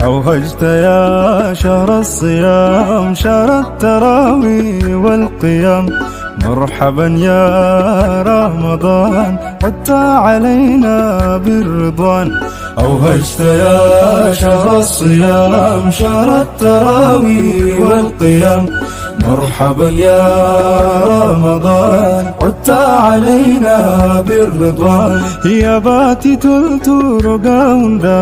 أوهجت يا شهر الصيام، شهر التراويح والقيام. مرحبا يا رمضان، عدت علينا بالرضوان. أوهجت يا شهر الصيام، شهر التراويح والقيام. مرحبا يا رمضان، عدت علينا بالرضوان. يا باتي تلتو رقاوندا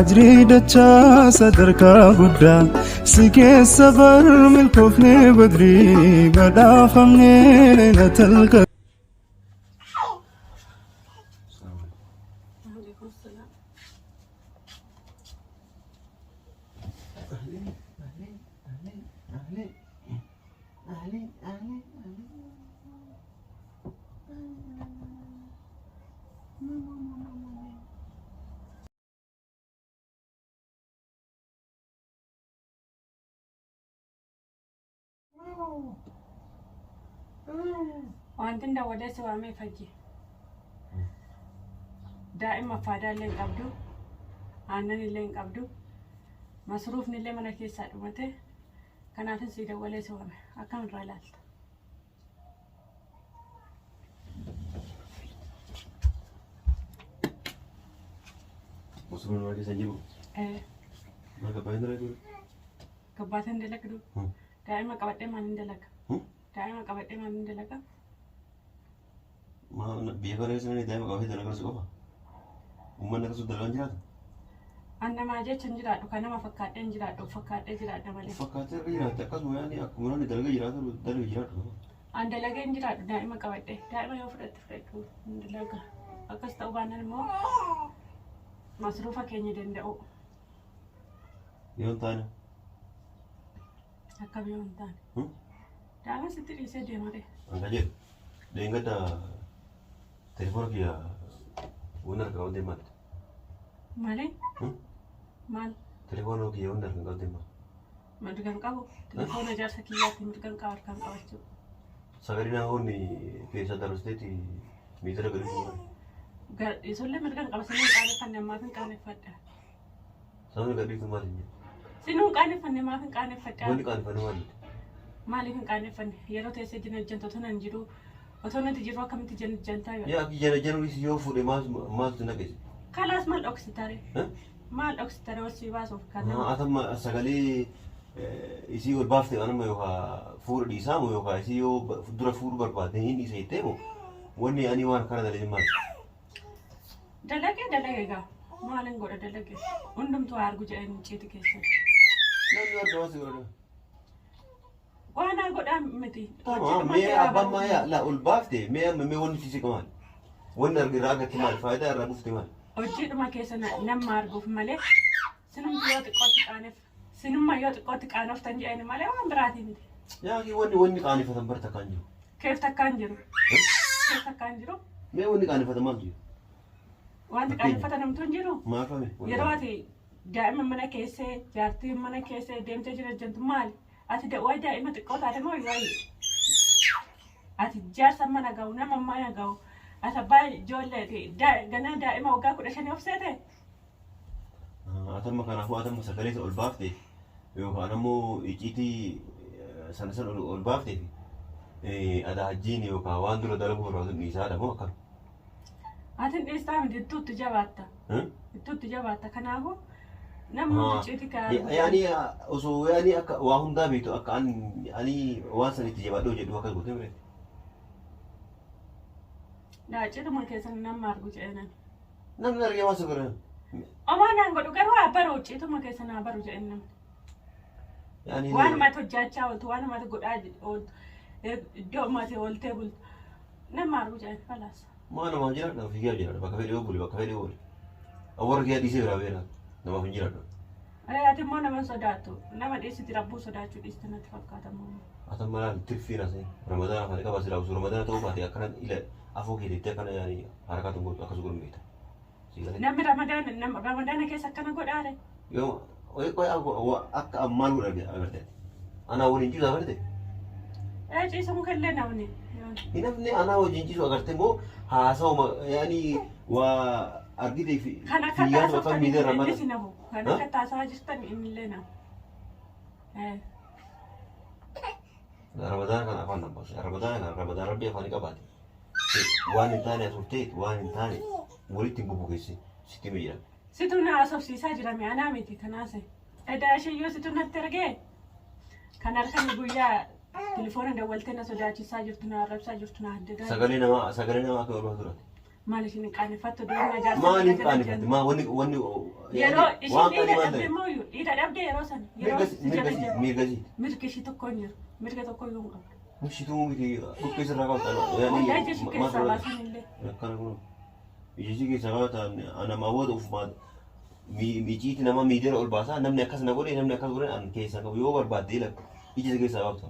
أجري دتشا صدرك بدا سكي السفر من كفني بدري بدا فمني ليلة القدر. Waalaikum salaam. Wantin dawwalee si waamee fayyi. Daa'ima faadaa illee hin qabdu, aannan illee hin qabdu, masruufni illee mana keessaa dhumate. Kanaafin si dawwalee si waame. Akkam irraa ilaalta? Osoo mana keessa hin jiru. Maal gabbaa hin dalagu? Gabbaateen dalagdu. Daa'ima qabadhee maal hin dalaga? Daa'ima qabadhee maal hin dalaga? Maal biyya kana keessa namni daa'ima qabatee dalagaa si qofa? Uummanni akkasuma dalagaa hin jiraatu? An namaa jecha hin jiraadhu, kan nama fakkaadhee hin jiraadhu, of fakkaadhee jiraadha malee. Fakkaatee akka jiraatte akkasuma yaani akkuma namni dalagaa jiraatu dalaga jiraadhu. An dalagee hin jiraadhu daa'ima qabadhee. Daa'ima yoo fudhatte fudhadhu hin dalaga. Akkas ta'uu baannaan immoo masruufa keenya danda'u. Yoo hin taane. Akkam yoo hin taane. Daa'ima sitti dhiisee deema ree. An ka jedhu dheengadda telefoona kiyya wanni harka qabdee maali? Maali? Maal? Telefoona kiyya wanni harka qabdee maali? Mirga hin qabu. Telefoona jaarsa kiyyaatti mirga hin qabu harkaan qabachuu. Sagalee naa hoonni keessa dabarsiteeti miitira gadi fuudhan. Isollee mirga hin qaba. Sinuu hin qaaneffanne, maaf hin qaaneffadha? Sababni gad dhiiftu maali hin jedhu. Sinuu hin qaaneffanne, maaf hin qaaneffadha? Wanni qaaneffanne maali? Maaliif hin qaaneffanne? Yeroo teessee jinajjantu otoo nan jiru, otoo nuti jirru akkamitti jinajjantaa yoo? Yaa jana jana yoo fuudhe maaltu naqese? Kalaas maal dhoksitare? Maal dhoksitare osii baasuuf kan nama? Atamma sagalee isii ol baafte anuma yookaan fuudha dhiisaa moo yookaan isii yoo dura fuudhuu barbaadde hin dhiisa jettee moo wanni ani waan kana dalagin maali? Dalagee dalagee gaa maalin godha dalagee hundumtuu haa argu jedheen icciiti keessan. Namni arga waan si godha. Waan haa godhaa miti. Tamam, Hojjetuma mee seeraa abbaan bahu. maayaa la ol baafte mee amma mee wanni siisi maali? Wanni arga irraa argatte maali? Faayidaa irraa buufte maali? Hojiidhuma keessa nama arguuf malee sinumti yoo xiqqootti qaanef sinumma yoo xiqqootti qaanoftan jedhani malee waan biraatii miti. Yaa kee wanni qaanifatan bar takkaan jiru. Keef takkaan jiru. Keef takkaan jiru. Mee wanni qaanifatan maaltu jiru? Wanti Fakkeenya. qaaneffatan homtuu hin jiru. Maal fame? Yeroo ati daa'ima mana keessee jaartii mana keessee deemtee jirajjantu maali? Ati wayi daa'ima xiqqoo taate moo wayi ati jaarsa mana ga'u, nama mana ga'u, ati abbaa ijoolleeti, ganaa daa'ima waggaa 15 of seete? Atamma kanaafuu atamma sagalee isa ol baafte yookaan ammoo icciitii sana sana ol baafte fi ada hajjiin yookaan waan dura dalaguu barbaadu dhiisaadha moo akkam? Ati hin dhiistaa miti, ittuutti jabaatta. Ittuutti jabaatta, kanaafuu namni icciitii kaa. Yaani osoo yaani akka waa hundaa beektu akka ani waan san itti jabaadhee hojjedhu akkas gootee mire. Icciituma keessan nama argu jedheen. Namni argee waan si godhan. Omaa naan godhu, garuu haa baru, icciituma keessan haa baru jedheen namni. Yaani Waan ati hojjechaa ooltu, waan ati godhaa ooltu, iddoo ati ooltee bultu nama argu jedheen falaasa. Maa namaa jiraadha, ofii kee jiraadha, bakka fedhe yoo bule, bakka fedhe yoo bule. Warra kee dhiisee biraa beera, namaaf hin jiraadhu. Ati immoo nama hin sodaattu. Nama dhiisiti, rabbuu sodaachuu dhiiste natti fakkaata immoo. Atan malaan tirfiin asii ramadaana afaan qaba silaa osoo ramadaana ta'uu baate akkana ila afoo kee teettee akkana yaani harakaa tun gootu akkas godhu beekta. Sii galee. Namni ramadaana keessa akkana godhaare. Yoo qoy qoy akka ammaan godhu agarte. Anaa waliin ciisu agarte. Ciisa mukallee namni. Hin hafne, anaa wajjin ciisu agarte immoo haasawuma yaani waa Argitee fi Kan akka fiigaa taasiftan akka miidhaa irraa inni mata. si nafu. Kan akka taasaa jirtan innillee nafu. Ramadaan kana afaan nan baase. Ramadaan kana Ramadaan rabbi afaan qabaate. Waan hin taane asuftee waan hin taane walitti hin bubukeessi sitti hime jira. Situ na haasofsiisaa jira mi anaa miti kanaase. Edaa ishee yoo situ natti ergee kan halkan guyyaa telefoona dawwaltee na sodaachisaa jirtu na arrabsaa jirtu na addadaa. Sagalee namaa akka barbaadu turate. Maal ishiin hin qaaneffattu doon na Maaliif qaaneffatte? Maa wanni wanni Yeroo ishiin waan dhiira qaanii maal dhabde ta'e? mooyyuu dhiira dhabde yeroo sana yeroo si jala deemu Mirgasi. Mirgi ishii tokko hin jiru, mirga tokko iyyuu hin qabdu. Mishituu miti dhukkee sirraa qabda. Waldaa ija ishii keessaa baasan illee. Akkana kun ija ishii keessaa baatan nama hawwatu ofumaa miciiti nama miidiyaan ol baasaa namni akkas na godhe namni akkas godhe an keessaa qabu yoo barbaadde lakka ija isa keessaa baafta.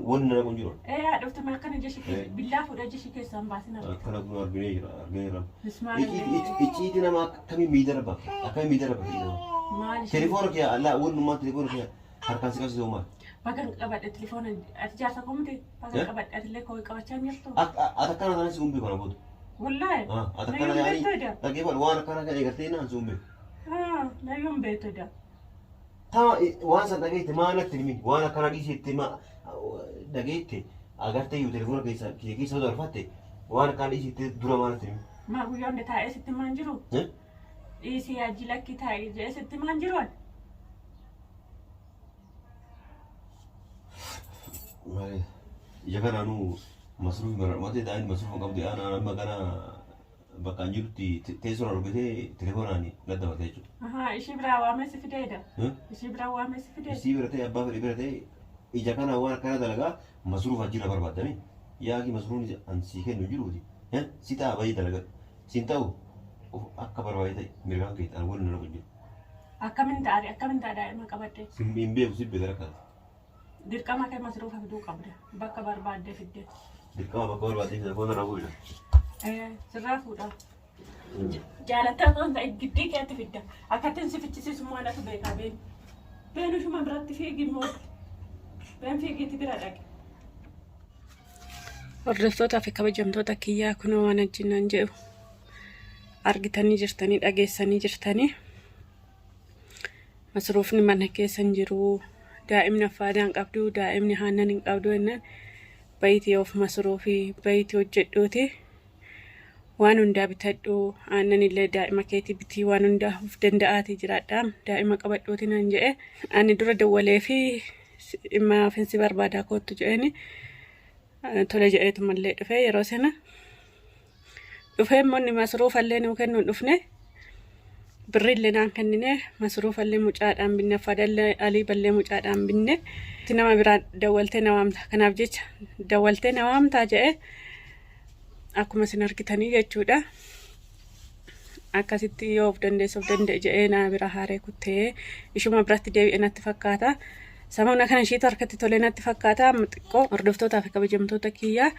Wanni na kun jiru. Ee haa dhuftu mee akkana ija ishii keessa billaa fuudha ija ishii keessaa hin baasin argita. Akkana kun arginee jira arginee jira. Bismaallah. Icciiti nama akkamii miidiyaan baafta akkamii miidiyaan baafta. Maal ishii Telefoona kee allaa wannummaa telefoona kee harkaan si qabsiisu maal? Baga qabadhe telefoona ati jaarsa koo miti baga qabadhe ati illee koo qabachaa hin jirtu. Ati akkana kanas si umbii kana booda. Wallaahi. Ati akkana Nayyuun beektu eda. Dhaggeeffadhu waan akkana kan eegaltee naan si umbii. Nayyuun beektu eda. Tama waan san dhageette maa natti himi waan akkana dhiiseette maa dhageette agartee yoo telefoona keessa kiyya keessa yoo darbatte waan akkana dhiiseette dura maa natti himi. Maa guyyaa hunda taa'ee sitti maan jiru? Dhiisii hajji lakki taa'ee jedhee sitti maan jiru ani? Maali ija kanaanuu masruufi bara ta'in masruufa qabdu aanaa amma kana bakka hin jirutti teessoo argitee telefoonaan gaddabate jechuudha. Ahaa, ishii biraa waamee si fideedha. Ishii biraa waamee si fideedha. Isii bira ta'e abbaa fedhe bira ta'e ija kana waan akkana dalagaa masruufa jira barbaadame yaaki masruufni an sii kennu jiruuti si ta'a baay'ee dalagaa siin ta'u akka barbaade ta'e mirgaan keetti an waliin nama jiru. Akkamin ta'aadha akkamin ta'a daa'ima qabadde. Hin beeku si beeka rakkaata. Dirqama kee masruufa fiduu qabda bakka barbaaddee fidde. Dirqama bakka barbaadee telefoona irraa fuudha. Sirraa fuudha. Jaalattee osoo hin ta'in giddii keetti fidda. Akkattiin si fichisiisu immoo anatu beekaa beenu. Beenu shuma biratti fiigi immoo. Been fiigiitti bira dhaqe. Hordoftootaa fi kabajamtoota kiyyaa kunoo waan ajjinnaan jedhu argitanii jirtanii dhageessanii jirtanii. Masruufni mana keessa hin jiru. Daa'imni affaadaan qabdu daa'imni aannan hin qabdu jennaan bayitii of masruufi bayitii hojjedhuuti. Waan hundaa bitadhu aannan illee daa'ima keetii bitii waan hundaa of danda'aatii jiraadha daa'ima qabadhuuti naan jedhe. Ani dura dawwalee fi dhimma finsi barbaadaa koottu jedheeni tole jedheetumallee dhufe yeroo sana. Dhufee immoo inni masruufallee nuu kennuu hin dhufne. Birriillee naan kennine masruufallee mucaadhaan binne affadallee alii ballee mucaadhaan binne. Nama biraa dawwaltee na waamta kanaaf jecha dawwaltee na waamtaa jedhe akkuma isin argitanii jechuudha. Akkasitti yoo of dandeesse of danda'e jedhee na bira haaree kuttee ishuma biratti deebi'e natti fakkaata. Samoona kana ishiitu harkatti tolee natti fakkaata. Amma xiqqoo hordoftootaa fi kabajamtoota kiyyaa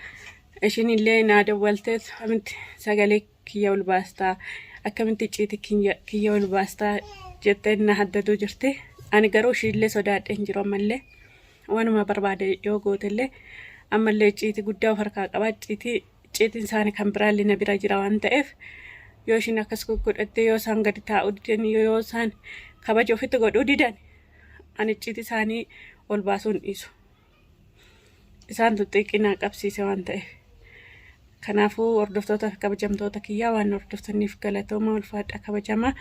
ishiin illee naa dawwaltee akkamitti sagalee kiyya ol baastaa akkamitti icciitii kiyya ol baastaa jettee na haddaduu jirti. Ani garuu ishiillee sodaadhee hin jiru ammallee waanuma barbaade yoo gootellee ammallee icciitii guddaa of harkaa qaba. Icciitiin isaanii kan biraallee na bira jira waan ta'eef yoo ishiin akkas godhattee yoo isaan gadi taa'uu didan yoo isaan kabaja ofitti godhuu didan ani icciitii isaanii ol baasuu hin dhiisu. Isaantu xiqqinaa qabsiise waan ta'eef. Kanaafuu hordoftoota fi kabajamtoota kiyyaa waan hordoftaniif galatooma ulfaadha kabajamaa.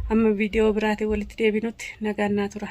Amma viidiyoo biraatiin walitti deebinutti nagaan naa tura.